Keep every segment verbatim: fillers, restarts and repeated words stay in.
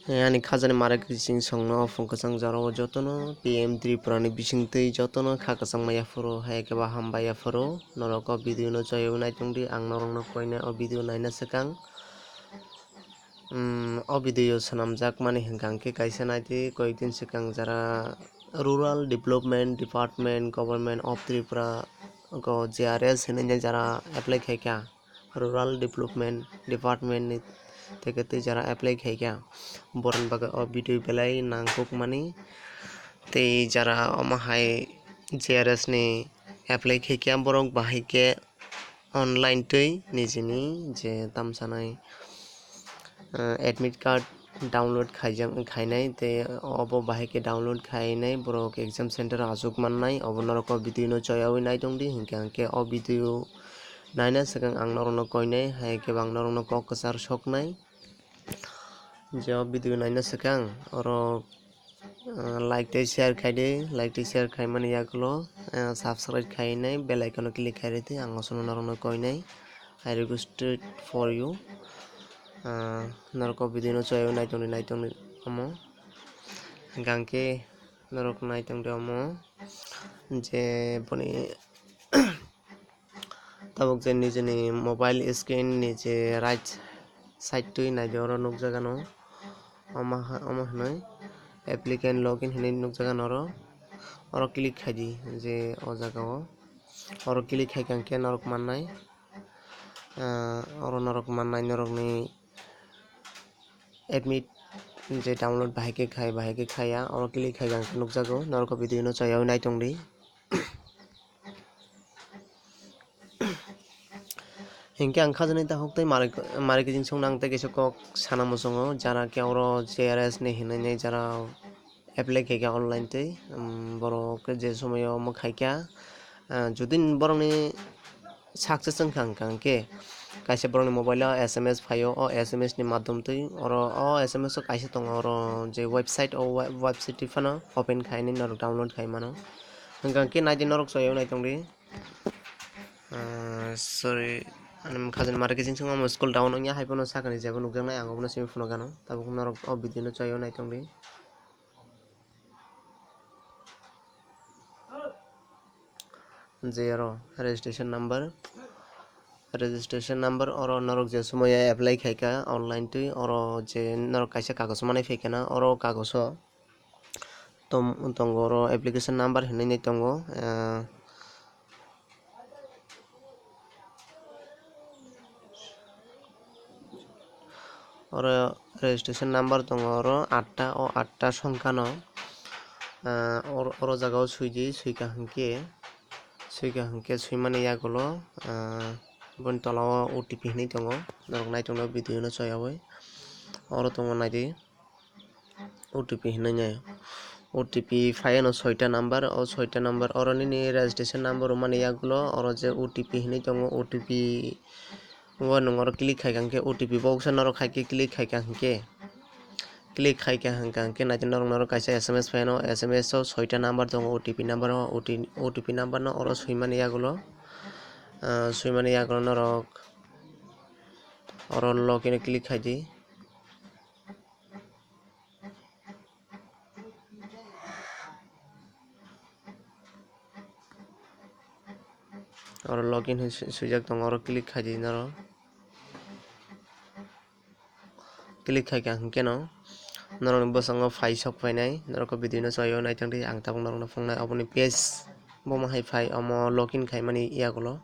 Ani khajani mare kiching songno phung kwchang jorao jotono P M Tripura ni bisingtwi jotono kha kwchangma yaphuru, hai khe ba hambai yaphuru. Norok o video no chaywi naitongdi, ang norokno koinai o video naina swkang. Umm, o video swnamjakmani hwnkha hwnkhe kaisa naidi, koyekdin swkang jara Rural Development Department, Government of Tripura, go G R S hinwi jara apply khaikha. Rural Development Department ni theke twi jara apply khaikha, borokni bagwi o video belai nangkukmani. Tei jara omo hai G R S ni apply khaikha, borok bahai khe online twi nijini je tamsanai, eh, admit card download khaijak, khainai, tei obo bahai khe download khainai, borok exam center o achuk mannai. Obo norok o video no choyawi naitongdi, hinkhe, hinkhe o video naina swkang ang norokno koinai, hai khe bo ang norokno kok kwchar soknai. Je o video naina swkang, oro, ah, like tei share khaidi, like tei share khaimani yagulo, ah, subscribe khainai, bell icon o click khairidi, ang osono norokno koinai. I requested for you. Ah, norok o video no choyawi naitongdi, naitongdi omo. Hinkhe norok naitongdi omo, je boni tabuk je nijini mobile screen ni je right side twi naidi, oro nukjagano omo ha-, omo hinwi applicant login hinwi nukjagano oro, oro click khaidi je o jagao, oro click khaikha hinkhe norok mannai, ah, oro norok mannai norokni admit je download bahai khe khai, bahai khe khaiya, oro click khaikha hinkhe nukjago, norok o video no choyawi naitongdi. Hinkhe ang khajani takhuk tei mari, mari kiching songno ang tei kaisa kok sana muchungo, jara khe oro G R S ni hinwi jara apply khaikha online twi, um, borok je somoyo omo khaikha, ah, jodi borokni success wngkha, wngkha hinkhe kaisa borokni mobile o S M S phaio, o S M S ni madhom twi oro o S M S o kaisa tongo, oro je website, o we-, website twi phano open khainai norok download khai mano. Hwnkha khe naidi norok choyo naitongdi. Ah, sorry, ani khajani mare kiching songma school down wngya, hai phano sakani jebo nukjaknai, ang obono simi phunukgano. Tabuk norok o video no choyo naitongdi. Je oro registration number, registration number oro norok je somoyo apply khaikha online twi, oro je norok kaisa kagoz manwi phaikha na, oro kagoz o tom-, tongo, oro application number hinwi tongo, ah, oro registration number tongo oro atta, o atta songkha no, ah, oro, oro jaga o swi di, swikha hinkhe, swikha hinkhe swimani yagulo, ah, boni tola o O T P hinwi tongo, norok naitongno video no choyawi, oro tongo naidi. O T P hinwi nai. O T P phai ano soita number, o soita number oro nini registration number rwmani yagulo oro je O T P hinwi tongo, O T P o nwng oro click khaikha hinkhe O T P box o norok hai khe click khaikha hinkhe, click khaikha hinkha hinkhe naitwi norok, norok kaisa S M S phai ano, S M S o soita number tongo, O T P number o, O T P number no oro swimani yagulo, ah, swimani yagulo norok oro login o click khaidi. Oro login hinwi swi-, swijak tongo, oro click khaidi norok. Click khaikha hinkhe no norokni bwskango phai sok phainai, norok o video no choyo naitongdi, ang tabuk norokno phunuknai oboni page bomo hai phai omo login khaimani yagulo.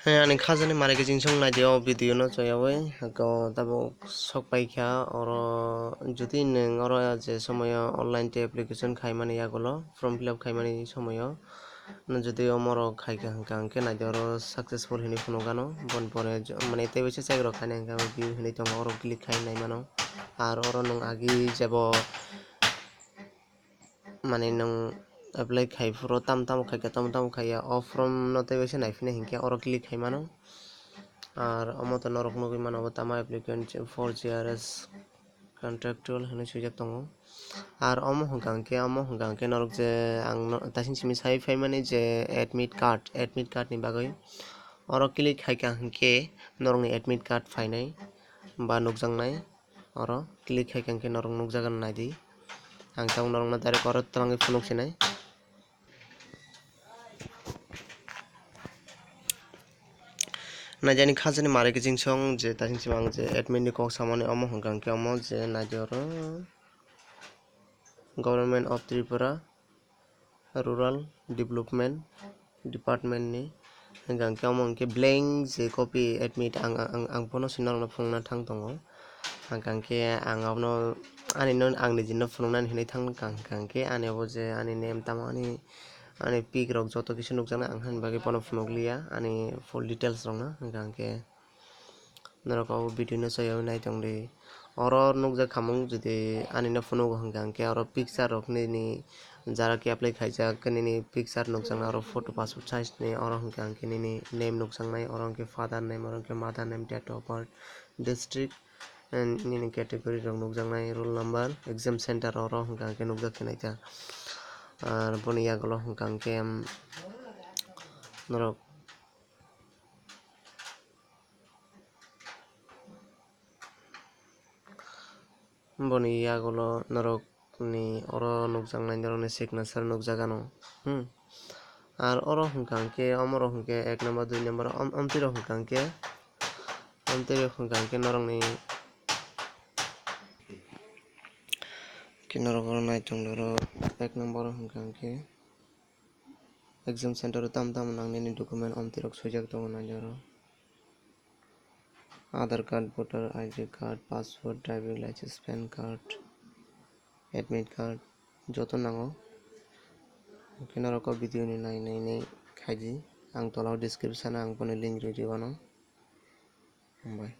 He, ani khajani mare kiching song naidi o video no choyawi, hwnkhe o tabuk sok paikha oro, jodi nwng oro je somoyo online tei application khaimani yagulo, form fill up khaimani somoyo, no jodi omorok khaikha hwnkha hwnkhe naidi oro successful hinwi phunukgano, boni pore mane tei waisa check rok khaina hwnkhe view hinwi tongo, oro click khai naimano, ar oro nwng agi jebo mane nwng apply khai phuru tamo tamo khaikha, tamo tamo khaiya, o form no tei waisa naiphina hinkhe oro click khai mano. Ar omo to norok nugwi mano, obo tamo applicant for G R S contractual hinwi swijak tongo. Ar omo hwnkha hinkhe, omo hwnkha hinkhe norok je ang no, taising simi sai phaimani je admit card, admit card ni bagwi oro click khaikha hinkhe norokni admit card phainai. ba nukjaknai. Oro click khai kha hwnkhe norok nukjago naidi. Ang tabuk norokno direct oro twlangwi phunuk sinai. Naijani khajani mari kiching song je tasing sima ang je admin ni kok samani omo hwnkha hwnkhe omo je naidi oro Government of Tripura Rural Development Department ni hwnkha hwnkhe omo hwnkhe blank je copy admit ang, ang, ang, ang bono se norokno phunukna thang tongo. Hwnkha hwnkhe ang abono ani no, ang nijino phunuknani hinwi thang kha hwnkha hwnkhe ani obo je ani name tamo ani, ani pic rok joto kisa nukjaknai, ang hani bagwi bono phunukliya ani full details rokno. Hwnkha hwnkhe norok o video no sawi nai tongdi. Oro nukjak khamung jodi ani no phunugo hwnkha hwnkhe oro picture rok nini jara khe apply khaijak nini picture nukjaknai, oro photo passport size ni, oro hwnkha hwnkhe nini name nukjaknai, oro hwnkhe father name, oro hwnkhe mother name, date of birth, district, and nini category rok nukjaknai, roll number, exam center oro hwnkha hwnkhe nukjak khe naikha. Ar boni yagulo hwnkha hwnkhe, um, norok boni yagulo norokni oro nukjaknai norokni signature nukjagano. Hmm. Ar oro hwnkha hwnkhe, omorok hwnkhe ek number, dui number, om-, omtwi rok hwnkha hwnkhe, omtwi rok hwnkha hwnkhe norokni, khe norok oro naitung norok ek number o hwnkha hwnkhe exam center o tamo tamo nangnini document omtwi rok swijak tongo naidi oro. Aadhaar card, voter I D card, passport, driving license, pan card, admit card joto nango. Hwnkhe norok o video ni nai nai nai khaidi. Ang tola o description o ang boni link rwi rwmano. Hambai.